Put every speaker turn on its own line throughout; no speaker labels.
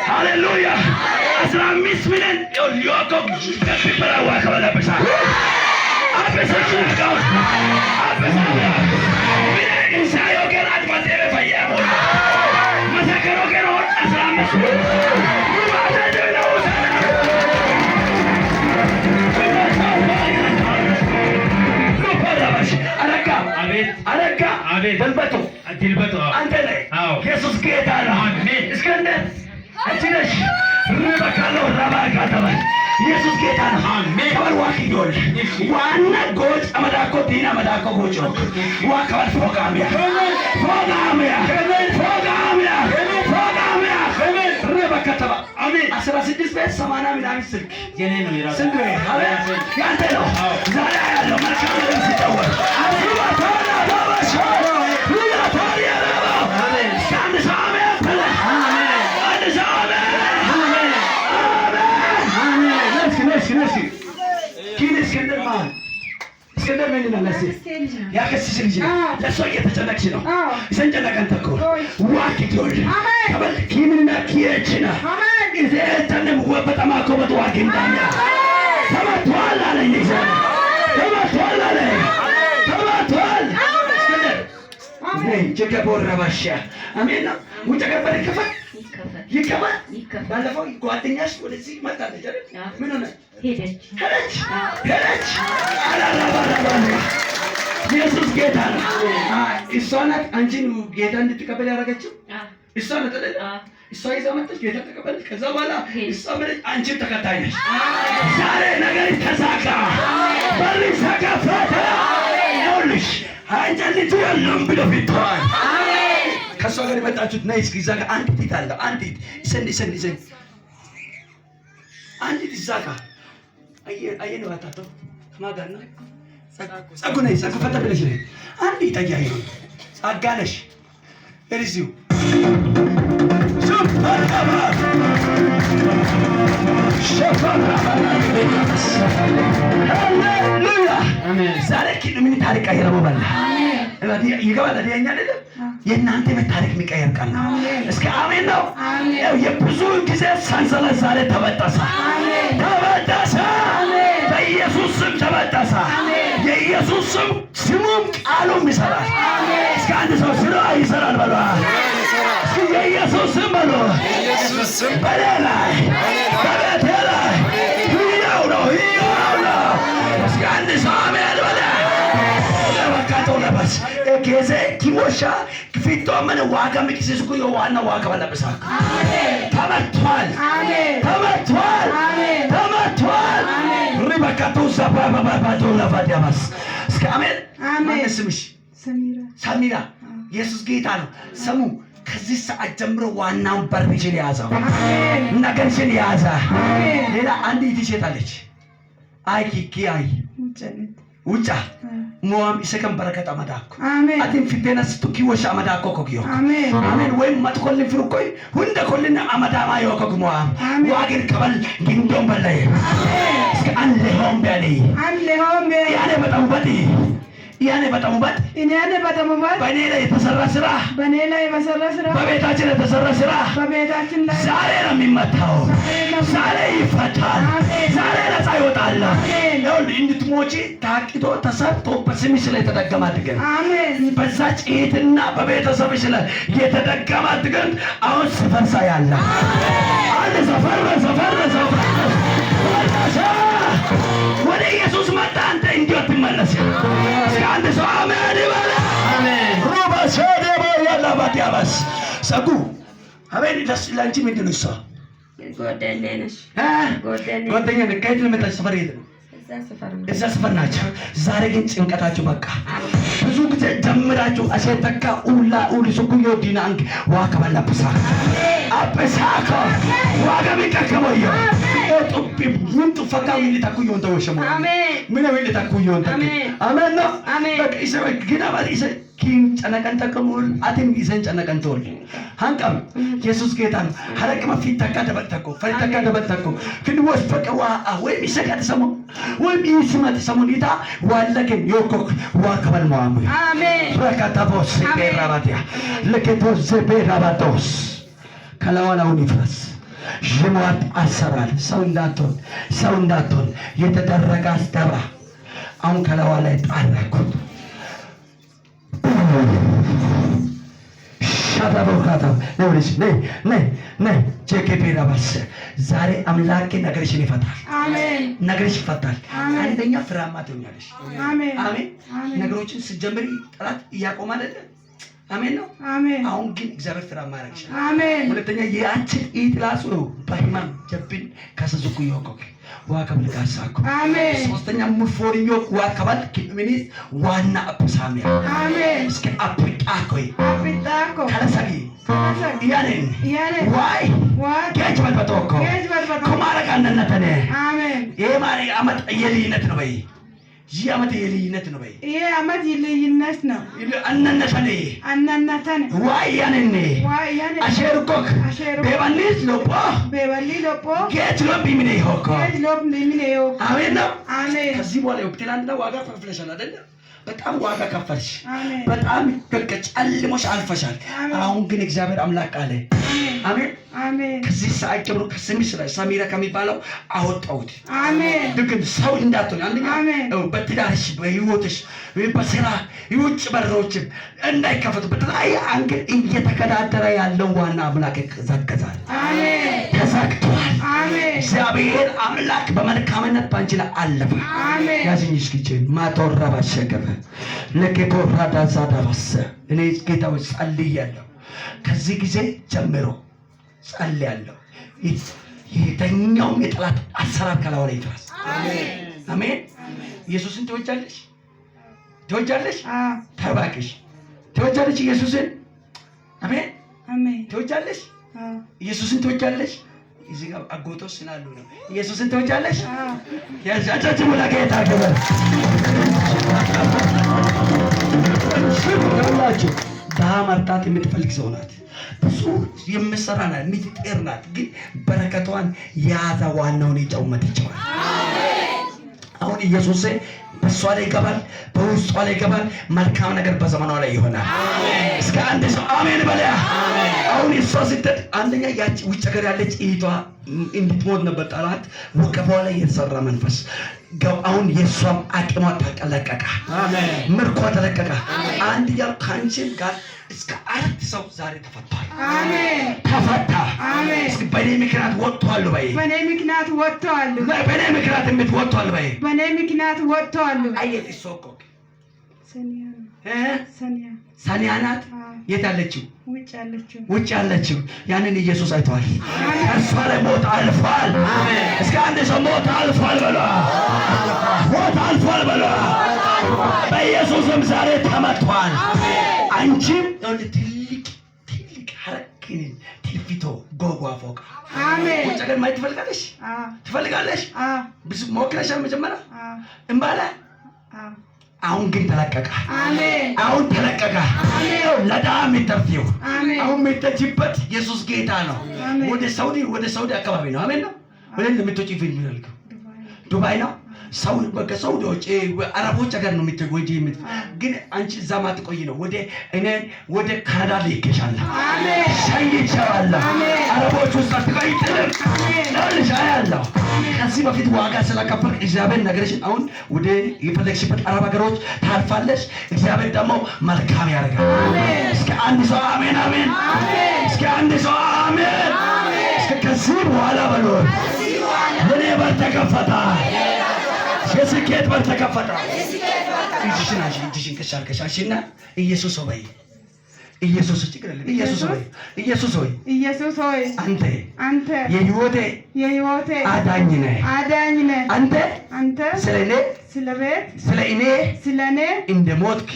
ሃሌሉያ። 15 ሚሊዮን አረጋ።
አቤት።
አረጋ።
አቤት።
በልበቶ።
ድልበቱ።
አንተ ነህ።
አዎ።
ኢየሱስ ጌታ ነው።
አሜን።
እስክንድር አንቺ ነሽ። ርበካለው ረባካተባ ኢየሱስ ጌታ ነው።
አሜን።
ከበል ዋክ ይዶል ዋና ጎጭ አመዳኮ ዲና አመዳኮ ጎጭ ዋ ከበል ፎጋሚያ ፎጋሚያ ፎጋሚያ ፎጋሚያ ርበከተባ።
አሜን።
16 ቤት 80 ምናምን ስልክ
የኔ ነው የራሱ።
ስንት ነው? አቤት ያንተ ነው።
አዎ።
ዛሬ ያለው መልካም ነገር ሲደወል
አሜን።
አንድ ሰው አሜን በለ። አንድ ሰው አሜን።
አሜን።
አሜን። ነፍሲ ነፍሲ ነፍሲ ኪን እስክንድር ማን እስክንድር ምንድን ነው? ነፍሲ ያከስሽ ልጅ ነው። ለእሷ እየተጨነቅሽ ነው። ይሰንጨነቀን ተኮ ዋክ ይዶል ከበል ኪምንና ኪየችና ኢዜተንም ወበጠማኮ በጥዋክ እንዳኛ ተመቷል አለኝ እግዚአብሔር። ተመቷል አለኝ። ተመቷል። እስክንድር ነይ ጀገቦረባሻ አሜን ነው። ውጭ ገበር ይከፈል።
ይከፈል።
ይከፈል።
ይከፈል።
ባለፈው ጓደኛሽ ወደዚህ መጣለች አይደል?
አዎ።
ምን ሆነ?
ሄደች።
ሄደች ሄደች። አላራባራባ ኢየሱስ ጌታ ነው። እሷ ናት አንቺን ጌታ እንድትቀበል ያደረገችው እሷ ናት አይደል? እሷ ይዛ መጣች፣ ጌታ ተቀበለች። ከዛ በኋላ እሷ መለች፣ አንቺም ተከታይ ነሽ። ዛሬ ነገር ተሳካ፣ በር ተከፈተ። ይኸውልሽ አንጨልቱ የለም ብሎ ፊትዋል ከእሷ ጋር የመጣችሁት ነይ እስኪ እዛ ጋር አንዲት አለ፣ አንዲት ይሰን ይሰን ይሰን አንዲት እዛ ጋር አየ አየ ነው አታቶ ከማን ጋር ነው? ጸጉ ነይ፣ ጸጉ ፈታ ብለሽ ነይ። አንዲት አየ አየ ጸጋ ነሽ እዚሁ ሃሌሉያ።
አሜን።
ዛሬ ኪ ምን ታሪክ ቀይረው በላ ይገባል። የኛ አይደለም የእናንተ ቤት ታሪክ የሚቀየር ቀን ነው። እስከ አሜን ነው። ያው የብዙ ጊዜ ሰንሰለት ዛሬ ተበጠሰ፣ ተበጠሰ። በኢየሱስ ስም ተበጠሰ። የኢየሱስ ስም ስሙም ቃሉም ይሰራል። እስከ አንድ ሰው ስራ ይሰራል በሉ። እስኪ የኢየሱስ ስም በሉ።
ኢየሱስ ስም
በኔ ላይ በቤቴ ላይ ሕያው ነው፣ ሕያው ነው። እስኪ አንድ ሰው አሜን በለ። ለበቃተው ለበስ ኬዜ ኪሞሻ ፊቶ ምን ዋጋ ሚክሲስ ኩዮ ዋና ዋጋ በለበሳ ተመቷል፣ ተመቷል፣ ተመቷል። ሪበካቶ ዘባባባቶ ለፋዲያባስ እስከ አሜን። ማነው ስምሽ?
ሰሚራ።
ሰሚራ። ኢየሱስ ጌታ ነው። ስሙ፣ ከዚህ ሰዓት ጀምሮ ዋናውን በርሽን የያዘው ነገርሽን የያዘ ሌላ አንዲት ይሸጣለች። አይ ኪኪ አይ
ውጭነት።
ውጫ ሞዋም ይሰከም በረከት አመዳኮ
አሜን።
አቲን ፊቴና ስቱኪ ወሻ አመዳኮ ኮኪዮ
አሜን።
አሜን ወይም መጥኮልን ፍርቆይ ሁንደ ኮልን አመዳማ ዮኮክ ሞዋም
አሜን።
ዋግን ከበል ግንዶን በላይ እስከ አንድ ሆም ቢያኔ
አንድ ሆም
ያኔ በጣም በጥ ያኔ በጣም በጥ
እኔ በጠሙባት
በእኔ ላይ የተሰራ ስራ
በእኔ ላይ በሰራ ስራ
በቤታችን የተሰራ ስራ
በቤታችን ላይ
ዛሬ ነው የሚመታው። ዛሬ ይፈታል። ዛሬ ነፃ ይወጣል። ይኸውልህ እንድትሞጪ ታቅዶ ተሰርቶ በስምሽ ላይ የተደገመ ድግምት
አሜን።
በዛ ጭትና በቤተሰብሽ ላይ የተደገመ ድግምት አሁን ስፈርሳ ያለ አንድ ሰው ፈረሰ፣ ፈረሰ፣ ፈረሰ። ወደ ኢየሱስ መጣ። አንተ እንዲሁ አትመለስ። እስከ አንድ ሰው አሜን ይበል።
አሜን።
ሩባ ሰደባ ያላባዲያባስ ሰጉ አሜን። ለአንቺ ምንድን ነው እሷ?
ጓደኛዬ ነሽ።
እ?
ጓደኛዬ።
ጓደኛ ነህ። ከየት ነው የመጣች? ሰፈር የት ነው? እዛ ሰፈር ናቸው። ዛሬ ግን ጭንቀታችሁ በቃ። ብዙ ጊዜ ጀምራችሁ አሴተካ ኡላ ኡሊሱኩዮ ዲናንግ ዋከበላ ፕሳ አፕሳኮ ዋጋ ቢቀከመዮ ጡቢ ምን ጡፈካ ምን ታኩዮ እንተወሸሞ ምን ምን ታኩዮ እንተ አሜን ነው። በቃ ኢሰ ግና ባል ኢሰ ኪን ጨነቀን ተከሙል አቲም ኢሰን ጨነቀን ተወል ሃንቀም ኢየሱስ ጌታ ነው። ሐረቅማ ፊት ተካ ደበል ተኮ ፈሪ ተካ ደበል ተኮ ግን ወስፈቀ ዋ ወይም ይሰቃ ተሰሞ ወይም ይስማ ተሰሞ ኒታ ዋለከን ዮኮክ ዋከበል መዋሙ።
አሜን።
ረካታቦስ ቤራባቲያ ለኬቶስ ዘቤራባቶስ ከላዋላውን ይፍረስ። ዥሟት አሰራል ሰው እንዳትሆን፣ ሰው እንዳትሆን የተደረገ አስደባ አሁን ከላዋ ላይ ጣረኩት። ሻዳቦካታ ነውልሽ ነይ ነይ ነይ ቼኬፔራባስ ዛሬ አምላኬ ነገርሽን ይፈታል።
አሜን።
ነገርሽ ይፈታል።
አሜን።
አንደኛ ፍሬያማ ትሆኛለሽ።
አሜን።
አሜን።
አሜን።
ነገሮችን ስትጀምሪ ጠላት እያቆመ አይደለ? አሜን ነው።
አሜን።
አሁን ግን እግዚአብሔር ፍሬያማ ያደርግሻል።
አሜን።
ሁለተኛ የአንቺን ኢጥላሱ ነው በህማም ጀብን ከሰዙኩ ዮኮክ ዋከብል ካሳኩ።
አሜን።
ሶስተኛ ሙፎሪኞ ዋከባል ኪድሚኒስ ዋና አፕሳሚያ።
አሜን።
እስከ አፕጣኮይ
አፍጣኮ
ከለሰጊ
ከለሰጊ
ያኔን
ያኔን
ዋይ
ዋይ
ጌጅ በልበቶኮ
ጌጅ በልበቶኮ
ኩማረ ቃነነተኔ።
አሜን።
ይሄ ማሪ አመት የልዩነት ነው በይ። ይህ አመት የልዩነት ነው በይ።
ይሄ አመት ልዩነት ነው።
አነነተኔ
አናናተን
ዋይ ያኔኔ
ዋይ ያኔ
አሼርኮክ
አሼርኮክ
ቤባኒስ ሎፖ
ቤበሊ ሎፖ
ጌጅ ሎብ ሚኔ ሆኮ
ጌጅ ሎብ ሚኔ ዮኮ።
አሜን ነው።
አሜን።
ከዚህ በኋላ ይኸው ትናንትና ዋጋ ከፍለሻል አይደለ? በጣም ዋጋ ከፈልሽ።
አሜን።
በጣም በቃ ጨልሞሽ አልፈሻል።
አሜን።
አሁን ግን እግዚአብሔር አምላክ አለ። አሜን።
አሜን።
ከዚህ ሰዓት ጀምሮ ከስምሽ ላይ ሰሚራ ከሚባለው አወጣሁት።
አሜን።
ድግም ሰው እንዳትሆን አንደኛ
አሜን።
ይኸው በትዳርሽ፣ በህይወትሽ፣ በስራ የውጭ በሮችም እንዳይከፈቱ በተለያየ angle እየተከታተለ ያለው ዋና አምላክ ዘገዛል።
አሜን።
ተዘግቷል።
አሜን።
እግዚአብሔር አምላክ በመልካምነት ባንቺ ላይ አለፈ።
አሜን።
ያዝኝ እስኪ እጄን። ማቶራ ባሸገበ ለኬቶራ ዳዛ ዳባሰ እኔ ጌታው ጸልያለሁ። ከዚህ ጊዜ ጀምሮ ጸልያለሁ። የተኛውም የጠላት አሰራር ከላዩ ላይ ይፍረስ። አሜን። ኢየሱስን ትወጃለሽ? ትወጃለሽ?
አዎ።
ተባክሽ ትወጃለሽ ኢየሱስን? አሜን።
አሜን።
ትወጃለሽ?
አዎ።
ኢየሱስን ትወጃለሽ? እዚህ ጋር አጎቶች ስላሉ ነው። ኢየሱስን ትወጃለሽ?
አዎ።
ያዛቻችሁ ለጌታ ክብር ሁላችሁ። ድሃ መርዳት የምትፈልግ ሰው ናት። ብዙ የምትሰራ ናት፣ የምትጥር ናት። ግን በረከቷን የያዘ ዋናውን የጨው መትቸዋል። አሁን ኢየሱስ በእሷ ላይ ይገባል፣ በውስጧ ላይ ይገባል። መልካም ነገር በዘመኗ ላይ ይሆናል። እስከ አንድ ሰው አሜን በለያ። አሁን እሷ ስትሄድ አንደኛ ያቺ ውጭ ሀገር ያለች እህቷ እንድትሞት ነበር ጠላት ወገቧ ላይ የተሰራ መንፈስ። አሁን የእሷም አቅሟ ተለቀቀ፣ ምርኮ ተለቀቀ። አንድ ያው ከአንቺም ጋር እስከ አራት ሰው ዛሬ ተፈቷል።
አሜን።
ተፈታ።
አሜን።
እስኪ በእኔ ምክንያት ወጥቷል በይ።
በእኔ ምክንያት ወጥተዋል።
በእኔ ምክንያት የምት ወጥቷል በይ።
በእኔ ምክንያት ወጥተዋል።
አየት እሷ እኮ
ሰኒያ።
እ?
ሰኒያ።
ሰኒያ ናት።
አዎ።
የት ያለችው?
ውጭ ያለችው።
ውጭ ያለችው። ያንን ኢየሱስ አይተዋል። ከእሷ ላይ ሞት አልፏል። እስከ አንድ ሰው ሞት አልፏል በሏ። ሞት አልፏል በሏ። በኢየሱስም ዛሬ ተመቷል። አንቺም ይኸውልህ ትልቅ ትልቅ ሀረክን ትልፊቶ ጎጓ ፎቃ
አሜን።
ውጭ ሀገር ማየት ትፈልጋለሽ?
አዎ።
ትፈልጋለሽ?
አዎ።
ብዙ ሞክረሻል መጀመሪያ?
አዎ።
እምባለ
አዎ።
አሁን ግን ተለቀቀ።
አሜን።
አሁን ተለቀቀ። ለድሃ የሚተርፊው
አሜን።
አሁን የሚተጅበት ኢየሱስ ጌታ ነው።
አሜን።
ወደ ሳውዲ አካባቢ ነው። አሜን ነው። ወደ የምትወጪ ፊልም ዱባይ ነው። ሰው በቃ ሳውዲዎች አረቦች ሀገር ነው የምትወጪ። ግን አንቺ እዛ ማትቆይ ነው። ወደ እኔ ወደ ካናዳ ልኬሻለሁ።
አሜን።
ሸኝቼዋለሁ።
አሜን።
አረቦች ውስጥ አትቆይጥልም።
አሜን።
ይኸውልሽ አያለሁ። ከዚህ በፊት ዋጋ ስለከፈልክ እግዚአብሔር ነገርሽን አሁን ወደ የፈለግሽበት አረብ ሀገሮች ታልፋለሽ። እግዚአብሔር ደግሞ መልካም ያደርጋል።
አሜን።
እስከ አንድ ሰው አሜን አሜን። እስከ አንድ ሰው አሜን። እስከ ከዚህ በኋላ በሉ ለእኔ በር ተከፈተ። የስኬት በር ተከፈተ። እጅሽን አንሺ፣ እጅሽን ከሽ አድርገሽ አንሺና ኢየሱስ በይ። ኢየሱስ ችግር የለም። ኢየሱስ ሆይ፣ ኢየሱስ ሆይ፣
ኢየሱስ ሆይ፣
አንተ
አንተ
የህይወቴ
የህይወቴ
አዳኝ ነህ።
አዳኝ ነህ።
አንተ
አንተ
ስለ እኔ
ስለ ቤት
ስለ እኔ
ስለ እኔ
እንደ ሞትክ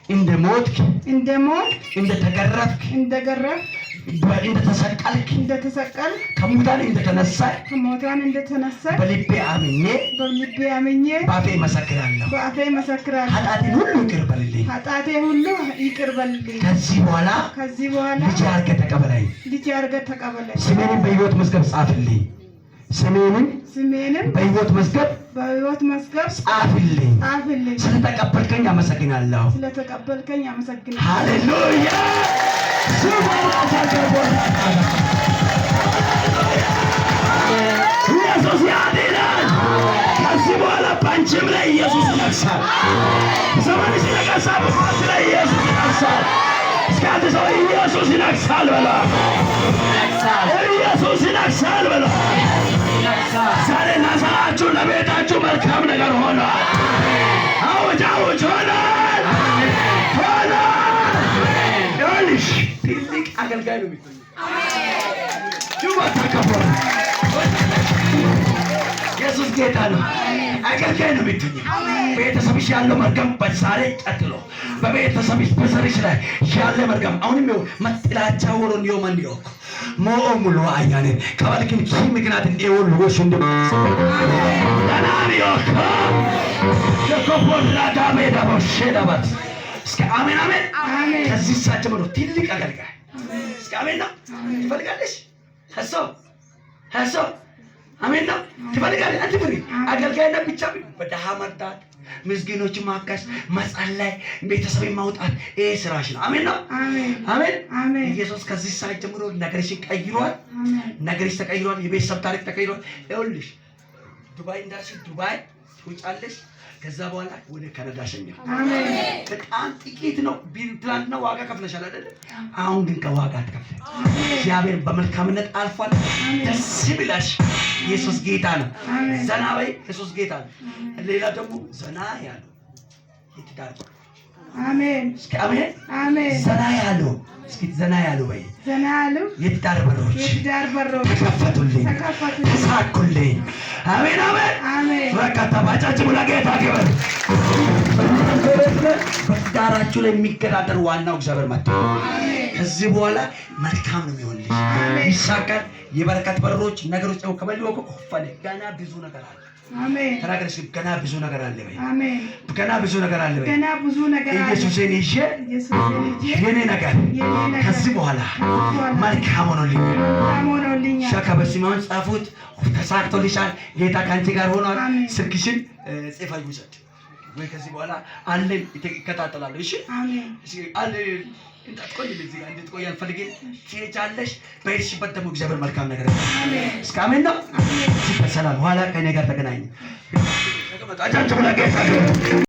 እንደ ሞትክ
እንደ ሞት
እንደ ተገረፍክ
እንደ ገረፍ
እንደ ተሰቀልክ
እንደ ተሰቀልክ
ከሙታን እንደተነሳ
ከሙታን እንደተነሳ
በልቤ አምኜ
በልቤ አምኜ
በአፌ እመሰክራለሁ።
በአፌ እመሰክራለሁ።
ኃጢአቴን ሁሉ ይቅር በልልኝ።
ኃጢአቴ ሁሉ ይቅር በልልኝ።
ከዚህ በኋላ
ከዚህ በኋላ
ልጅ አድርገህ ተቀበለኝ።
ልጅ አድርገህ ተቀበለኝ።
ስሜንም በሕይወት መዝገብ ጻፍልኝ። ስሜንም
ስሜንም
በሕይወት መዝገብ
በሕይወት መዝገብ
ጻፍልኝ።
ጻፍልኝ።
ስለተቀበልከኝ አመሰግናለሁ።
ስለተቀበልከኝ አመሰግናለሁ።
ሃሌሉያ። ኢየሱስ ያድናል። ከዚህ በኋላ በአንቺም ላይ ኢየሱስ ይነግሣል። ዘመንሽ ይነግሣል። በሕይወትሽ ላይ ኢየሱስ ይነግሣል። እስኪ አንድ ሰው ኢየሱስ ይነግሣል በላ። ኢየሱስ ይነግሣል በላ። ዛሬ ለዘራችሁ ለቤታችሁ መልካም ነገር ሆኗል። አውጅ አውጅ፣ ሆኗል ሆኗል። ይኸውልሽ ትልቅ አገልጋይ ነው የምትሆኚው። ጁባ ተከፈለ። ኢየሱስ ጌታ ነው። አገልጋይ ነው የምትሆኚው። ቤተሰብሽ ያለው መርገም በዛሬ ቀጥሎ በቤተሰብሽ በዘርሽ ላይ ያለ መርገም አሁንም ይኸው መጥላቻ ወሮን ዮመን ዮክ ሞኦ ሙሉ አያኔ ከበልክን ኪ ምክንያት እንዲወል ወሽ እንደ ደናን ዮክ የኮፖራ ዳቤ ዳቦ ሼዳባት። እስከ አሜን አሜን። ከዚህ ሰዓት ጀምሮ ትልቅ አገልጋይ። እስከ አሜን ነው ትፈልጋለሽ? እሶ እሶ አሜን ነው ትፈልጋለሽ? አትፍሪ። አገልጋይና ብቻ በደሃ መርዳት፣ ምስኪኖችን ማገዝ፣ መጸለይ፣ ቤተሰብ ማውጣት ይሄ ስራሽ ነው። አሜን ነው።
አሜን።
አሜን።
አሜን።
ኢየሱስ ከዚህ ሰዓት ጀምሮ ነገርሽን ቀይሯል።
አሜን።
ነገርሽ ተቀይሯል። የቤተሰብ ታሪክ ተቀይሯል። ይኸውልሽ ዱባይ እንዳልሽ ዱባይ ትውጫለሽ። ከዛ በኋላ ወደ ካናዳ ሸኛል።
አሜን።
በጣም ጥቂት ነው። ትላንትና ዋጋ ከፍለሻል አይደለ? አሁን ግን ከዋጋ አትከፍልም። እግዚአብሔር በመልካምነት አልፏል። ደስ ብለሽ ኢየሱስ ጌታ ነው።
አሜን።
ዘና በይ። ኢየሱስ ጌታ ነው። ሌላ ደግሞ ዘና ያሉ የትዳር
አሜን።
እስኪ አሜን።
አሜን።
ዘና ያሉ፣ እስኪ ዘና ያሉ በይ።
ዘና ያሉ
የትዳር በሮች
የትዳር በሮች
ተከፈቱልኝ፣
ተከፈቱልኝ።
ተሳኩልኝ። አሜን አሜን።
አሜን።
በርካታ ባጫጭቡ ለጌታ ክብር። በትዳራችሁ ላይ የሚገዳደር ዋናው እግዚአብሔር መጥቶ ከዚህ በኋላ መልካም ነው የሚሆንልሽ፣ ይሳካል። የበረከት በሮች ነገሮች ነው ከበል ወቆ ኮፈለ ገና ብዙ ነገር አለ።
አሜን።
ተናገር እስኪ፣ ገና ብዙ ነገር አለ በይ።
አሜን።
ገና ብዙ ነገር አለ በይ።
ገና ብዙ ነገር አለ።
ኢየሱስን ይዤ
ኢየሱስን ይዤ
የኔ ነገር
የኔ ነገር
ከዚህ በኋላ
ከዚህ በኋላ
መልካም ሆኖልኛል።
መልካም ሆኖልኛል።
ሸካ በሲማውን ጻፉት፣ ተሳክቶልሻል። ጌታ ከአንቺ ጋር ሆኗል።
አሜን።
ስልክሽን ጽፈ ይውሰድ ወይ ከዚህ በኋላ አለን ይከታተላሉ። እሺ።
አሜን።
እሺ፣ አለ እንዳትቆይ፣ እዚህ ጋር እንድትቆይ አልፈልግም። ትሄጃለሽ። በሄድሽበት ደግሞ እግዚአብሔር መልካም ነገር
አሜን።
እስከ አሜን ነው። እሺ፣ በሰላም ኋላ ከእኔ ጋር ተገናኝ። ተቀመጡ። አጨብጭቡ ለጌታ።